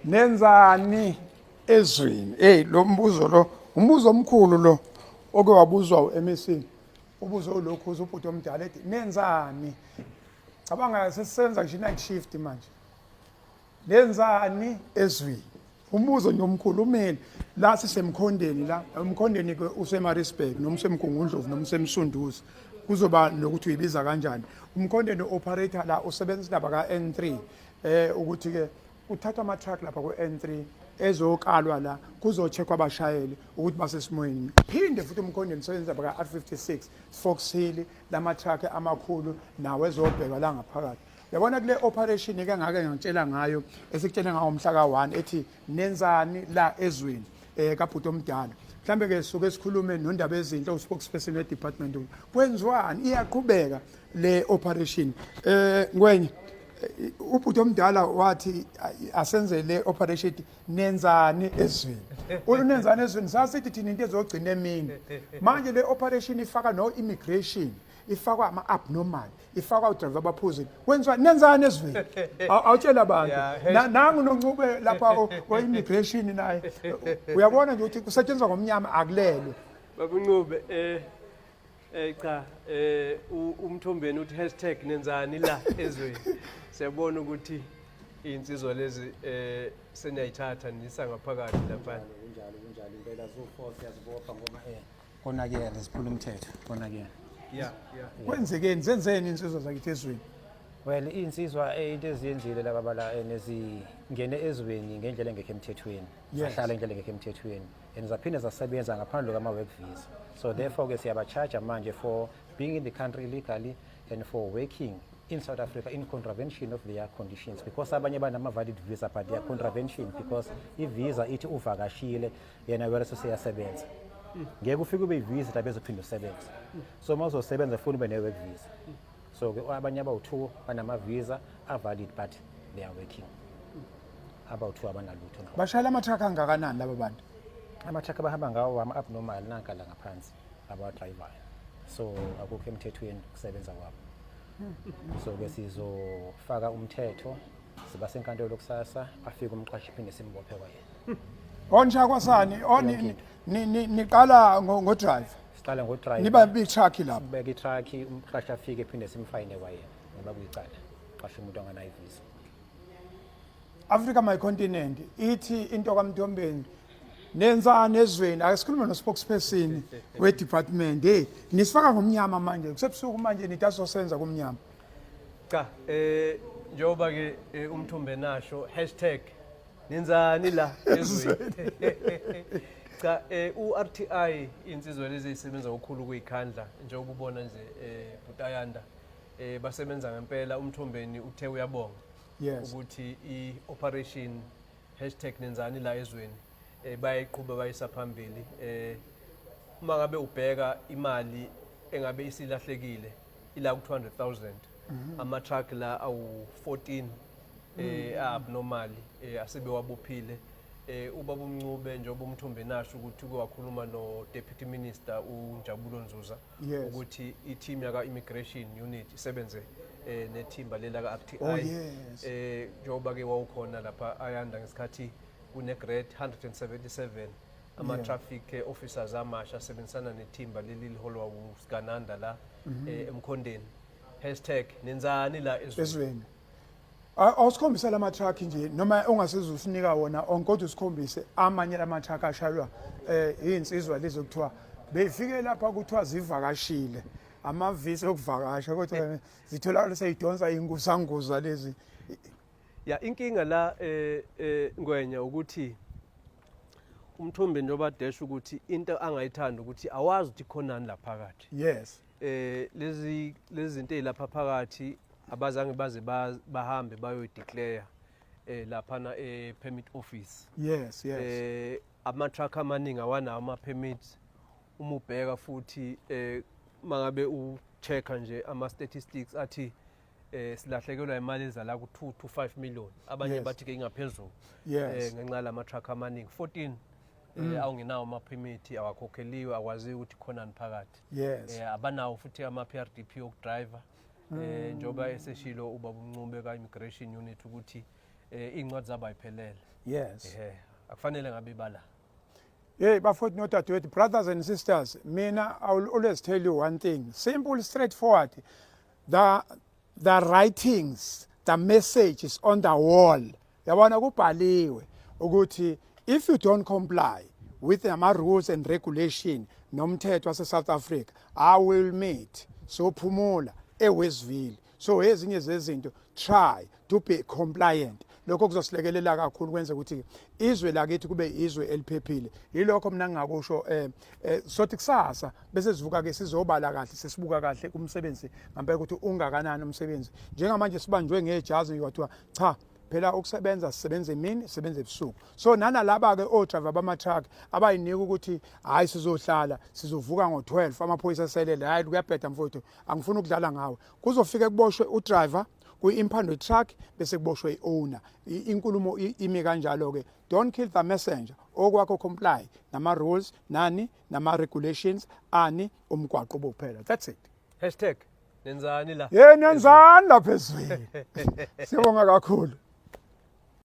Nenzani ezweni? Hey, lo mbuzo lo, umbuzo omkhulu lo oke wabuzwa uMEC. Ubuzo ulokhu ubhuti omdala ethi nenzani? Cabanga sesisenza ngisho night shift manje. Nenzani ezweni? Umbuzo nje omkhulu umele la sisemkhondeni, la emkhondeni ke useMaritzburg noma useMgungundlovu noma useMsunduzi, kuzoba nokuthi uyibiza kanjani. Umkhondeni operator la usebenzisa indaba ka-N3, ukuthi ke kuthathwa ama-truck lapha ku-N3 ezokalwa la, kuzocheckwa abashayeli ukuthi basesimweni. Phinde futhi umkhondeni usebenzisa indaba ka-R56, Fox Hill, lama-truck amakhulu nawo ezobhekwa la ngaphakathi. Yabona kule operation ke ngake ngitshela ngayo, esikutshele ngawo mhla ka-1, ethi nenzani la ezweni, kabhuti omdala. Mhlambe ke suke sikhulume nondaba ezinhle, uspokesperson we-department, kwenziwani, iyaqhubeka le operation. Ngwenye, ubhuti omdala wathi asenze le operation nenzani ezweni. Unenzani ezweni sasithi thina into ezogcina emini. Manje le operation ifaka no immigration, ifakwa ama-abnormal, ifakwa udriver abaphuzile. Kwenziwa nenzani ezweni? Awutshela abantu. Nangu noNcube lapha we-immigration naye, uyabona nje ukuthi kusetshenziswa ngomnyama, akulelwe. Babuncube, cha, uMthombeni uthi #nenzani la ezweni. Siyabona ukuthi insizwa lezi seniyayithatha nisa ngaphakathi lapha. Kunjalo, kunjalo impela. Zu-four siyazibopha ngoba konakele, ziphula umthetho, konakele. Kwenzekeni? Zenzeni insizwa zakithi ezweni? Well, iy'nsizwa, into eziyenzile laba bala, nezingene ezweni ngendlela engekho emthethweni, zahlala indlela engekho emthethweni and zaphinde zasebenza ngaphandle kwama-work visa. So therefore ke siyaba-charge manje for being in the country illegally and for working in South Africa in contravention of their conditions, because abanye banama-valid visa but they are contravention, because i-visa ithi uvakashile, yena whereas useyasebenza. Ngeke ufike ube yi-visitor bezophinda usebenze. So uma uzosebenza funa ube ne-work visa. So ke abanye abawu-two banama-visa avalid but they are working, abawu-two abanalutho nabo. Bashayela ama-truck angakanani laba bantu? Ama-truck abahamba ngawo ama-abnormal, nanka la ngaphansi abawadrayivayo. So akukho emthethweni kusebenza kwabo. So ke sizofaka umthetho, siba senkantolo kusasa, afike umqashi, phinde simbophe kwayena. Ontsha kwasani oni. Yonke into. Niqala ngo-driver? Siqala ngo-driver. Niba i-truck lapho? Sibeke i-truck, umqashi afike, phinde simfayine kwayena ngoba kuyicala qasha umuntu anganayo ivisa. Africa My Continent ithi into kaMthombeni, nenzani ezweni? Ake sikhulume no-spokesperson we-department. Hey, nisifaka ngomnyama manje, kusebusuku manje, nithi asosenza kumnyama. Cha, njengoba ke uMthombe nasho #nenzani la ezweni. Cha, uRTI, insizwa lezi ezisebenza kakhulu kuyikhandla, njengoba ubona nje, Butayanda, basebenza ngempela. UMthombeni uthe uyabonga ukuthi i-operation #nenzani la ezweni bayayiqhuba, bayisa phambili. Uma ngabe ubheka imali engabe isilahlekile, ila ku 200,000. Ama truck la awu 14 abnormal, asebewabophile. Ubaba uMncube, njengoba uMthombe nasho ukuthi uke wakhuluma no Deputy Minister uNjabulo Nzuza ukuthi i-team yaka immigration unit isebenze nethimba lela ka RTI. Njengoba ke wawukhona lapha Ayanda ngesikhathi kune grade 177 ama traffic officers amasha asebenzisana nethimba leli liholwa uSigananda la emkhondeni, #nenzani la ezweni. Ezweni. Awusikhombise lama truck nje, noma ungasiza usinika wona onke, kodwa usikhombise amanye lama truck ashaywa izinsizwa lezi kuthiwa befike lapha, kuthiwa zivakashile, amavisa okuvakasha, kodwa zitholakala seyidonsa ingusanguza lezi. Ya, inkinga la, Ngwenya, ukuthi uMthombe njengoba desha ukuthi into angayithanda ukuthi awazi ukuthi khonani la phakathi. Lezi zinto ezilapha phakathi abazange baze bahambe bayoyideclare lapha na e permit office. Ama truck amaningi awanawo ama permits. Uma ubheka futhi, mangabe uchecka nje ama statistics athi silahlekelwa imali ezala ku 2 to 5 million, abanye bathi ke ingaphezulu, ngenxa lama truck amaningi 14 awungenawo ama permit, awakhokheliwe, akwaziwa ukuthi khonani phakathi. Abanawo futhi ama PrDP okudriver, njengoba eseshilo ubaba uMncube ka immigration unit ukuthi Iy'ncwadi zabo ayiphelele. Yes. Ehe, akufanele ngabe ibala. Hey bafowethu nodadewethu, brothers and sisters, mina I will always tell you one thing, simple, straightforward. The writings, the message is on the wall. Yabona kubhaliwe ukuthi if you don't comply with ama rules and regulation nomthetho wase South Africa, I will meet. So phumula eWestville. So ezinye zezinto, try to be compliant. Lokho kuzosilekelela kakhulu kwenze ukuthi izwe lakithi kube izwe eliphephile. Yilokho mina ngingakusho. Sothi kusasa bese sivuka ke sizobala kahle, sesibuka kahle kumsebenzi ngempela ukuthi ungakanani umsebenzi. Njengamanje sibanjwe ngejazi, kwathiwa cha phela ukusebenza sisebenza emini, sisebenza ebusuku. So nanalaba ke o-driver bama-truck abayinika ukuthi hhayi, sizohlala sizovuka ngo-12, amaphoyisa aselele, hhayi kuyabheda mfowethu, angifuni ukudlala ngawe. Kuzofike kuboshwe udriver kwi-impound truck bese kuboshwe i-owner. Inkulumo imi kanjalo-ke. Don't kill the messenger. Okwakho comply nama-rules nani nama-regulations ani umgwaqo kuphela, that's it. #nenzani la. Ye, nenzani lapha ezweni? Siyabonga kakhulu.